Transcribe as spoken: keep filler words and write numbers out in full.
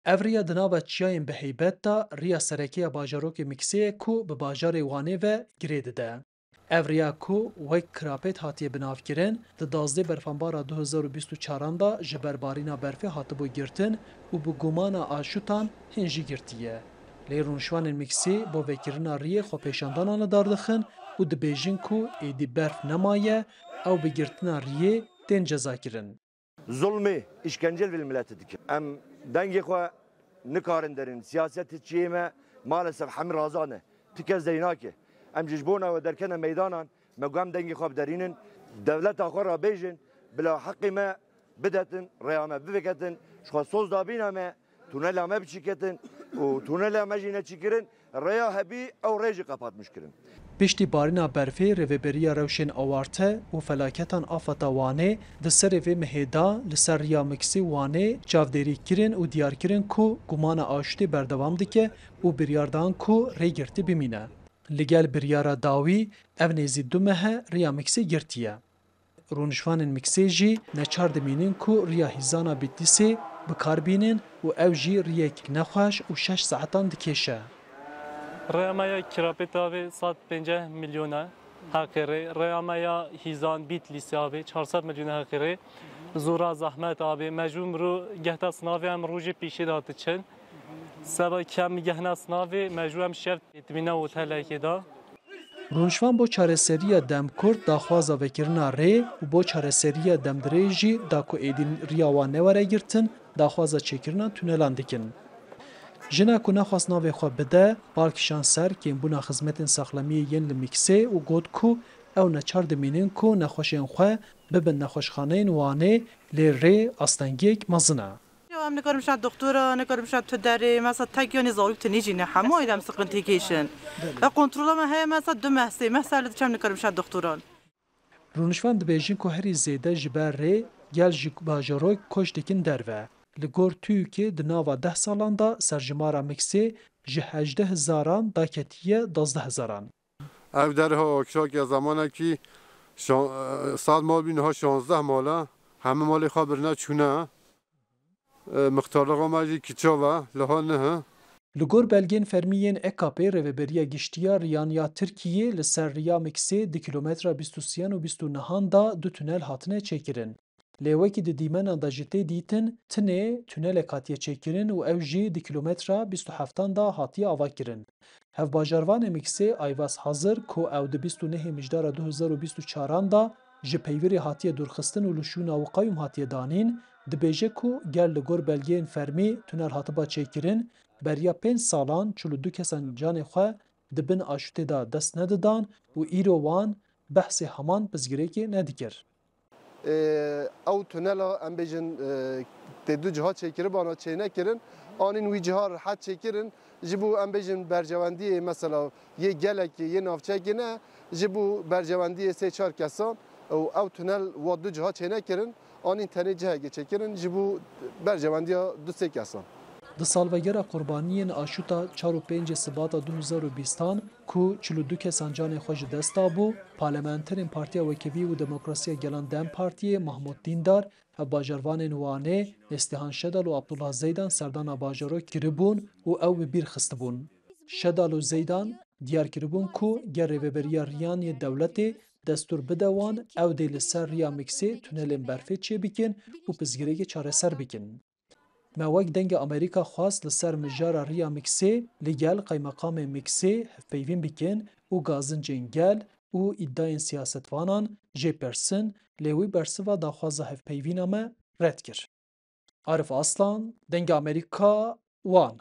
Ev riya di nava çiyayên bi heybet de riya sereke ya bajarokê Miksê ye ku bi bajarê Wanê ve girê dide. Ev riya ku wek Kirapêt hatiye binavkirin, di dazdeh berfanbara du hezar û bîst û çaran de ji ber barîna berfê hatibû girtin û bi gumana aşûtan hîn jî girtiye. Lê rûnişvanên Miksî bo vekirina riyê xwepêşandanan li dar dixin û dibêjin ku êdî berf nemaye, ew bi girtina riyê tên cezakirin. Zulmê, îşkence li vê miletê dikin. Em dengê xwe nikarin derînin. Siyasetê çiyê me maalesef hemî raza ne. Ti kes dey nake. Em ji, ji bona we derkene meydanan, me got em dengê xwe biderînin. Dewleta xwe re bêjin, bila heqê me bidetin, rêya me biveketin, ji xwe soz dabîna me, tunela me biçîketin û tunela me jî neçîkirin, rêya hebî ew rê jî qepatmiş kirin. Piştî barîna berfê, Rêveberiya Rewşên Awarte û Felaketan Afeta Wanê di serê vê mehê de li ser riya Miksî Wanê çavdêrî kirin û diyar kirin ku gumana aşûtê berdewam dike û biryar dan ku rê girtî bimîne. Li gel biryara dawî, ev nêzî du meh e riya Miksî girtiye. Rûnişvanên Miksê jî neçar dimînin ku riya hîzana Bitlîsê bi kar bînin û ew jî riyek nexweş û şeş saetan dikêşe. Rêya me ya Kirapêt avê sed pênceh milyon e heqê rê. Rêya me ya hîzan Bitlîsê avê çar sed milyon e heqê rê. Zora zehmet avê. Me ji û mirû gehta sinavê em rojê pîşê de diçin. Seba kem gehna sinavê me ji û em şev têtimîne otelekê de. Rûnişvan bo çareseriya demkurt daxwaza vekirina rê û bo çareseriya demdirêj jî da ku êdî riya wan newere girtin, daxwaza çêkirina tunelan dikin. Jina ku nexwest navê xwe bide, bal kişand ser kêmbûna xizmetên saxlemiyê yên li Mîksê û got ku ew neçar dimînin ku nexweşên xwe bibin nexweşxaneyên Wanê, lê rê astengiyek mezin e. Ya em nikarin bişin doktora, nikarin bişin tu derê, mesela tek yanî zarok tinî jî ne, hemû aîlem siqintî kêşin. E, kontrola me heye, mesela du meh, sê meh ser li diçem nikarin bişin doktoran. Rûnişvan dibêjin ku herî zêde ji ber rê gel ji bajarok koç dikin derve. Li gor TÜİKê di nava deh salan de serjimara Miksê ji hejdeh hezaran daketiye duwazdeh hezaran. Ev derê ha akşak ya zemanekî şan-, e, sed mal bî, niha şazdeh mal e. Hemî malê xwe birine çûne. E, mixtarlixa me jî kiçav e, liha nihe. Li gor belgên fermî yên E K P, Rêveberiya Giştî ya Riyan ya Tirkiyê li ser riya Miksê di kîlometra bîst û sêyan û bîst û nehan de du tunel hatine çêkirin. Lê wekî di dîmenan de jî tê dîtin, tinê tunelek hatiye çêkirin û ew jî di kîlometra bîst û heftan de hatiye avakirin. Hevbajarvanê Miksê Ayvaz Hazir ku ew di bîst û nehê Mijdara du hezar û bîst û çaran de ji peyvîrê hatiye dûrxistin û li şûna wî qeyûm hatiye danîn, dibêje ku ger li gor belgeyên fermî tunel hatiba çêkirin, beriya pênc salan çil û du kesan canê xwe di bin aşûtê de dest nedidan û îro wan behsê heman pirsgirêkê nedikir. Ê, ew tunela, em bêjin, e, tê du ciha çêkiribana çênekirin, anîn wî ciha rehet çêkirin, ji bo, em bêjin, berjewendiyê, mesela, yê gelekê, yê navçeyekê ne, ji bo berjewendiyê sê çar kesan û ew tunel wa du ciha çênekirin, anîn tenê cihekê çêkirin, ji bo berjewendiya du sê kesan. Di salvegera qurbaniyên aşûta çar û pêncê Sibata du hezar û bîstan, ku çil û du kesan canê xwe ji dest dabû, parlamenterên Partiya Wekevî û Demokrasiya Gelan DEM Partiyê Mahmut Dîndar, hevbajarvanên Wanê Nêstihan Şedal û Abdullah Zeydan serdana bajarok kiribûn û ew bi bîr xistibûn. Şedal û Zeydan diyar kiribûn ku ger Rêveberiya Riyan yê dewletê destûr bide wan, ew dê li ser riya Miksê tunelên berfê çêbikin û pirsgirêkê çareser bikin. Me wek Dengê Amerîka xwest li ser mijara riya Miksê li gel qeymeqamê Miksê hevpeyvîn bikin û gazincên gel û îdayên siyasetvanan jê persin, lê wî bersiva daxwaza hevpeyvîna me red kir. Arif Aslan, Dengê Amerîka, Wan.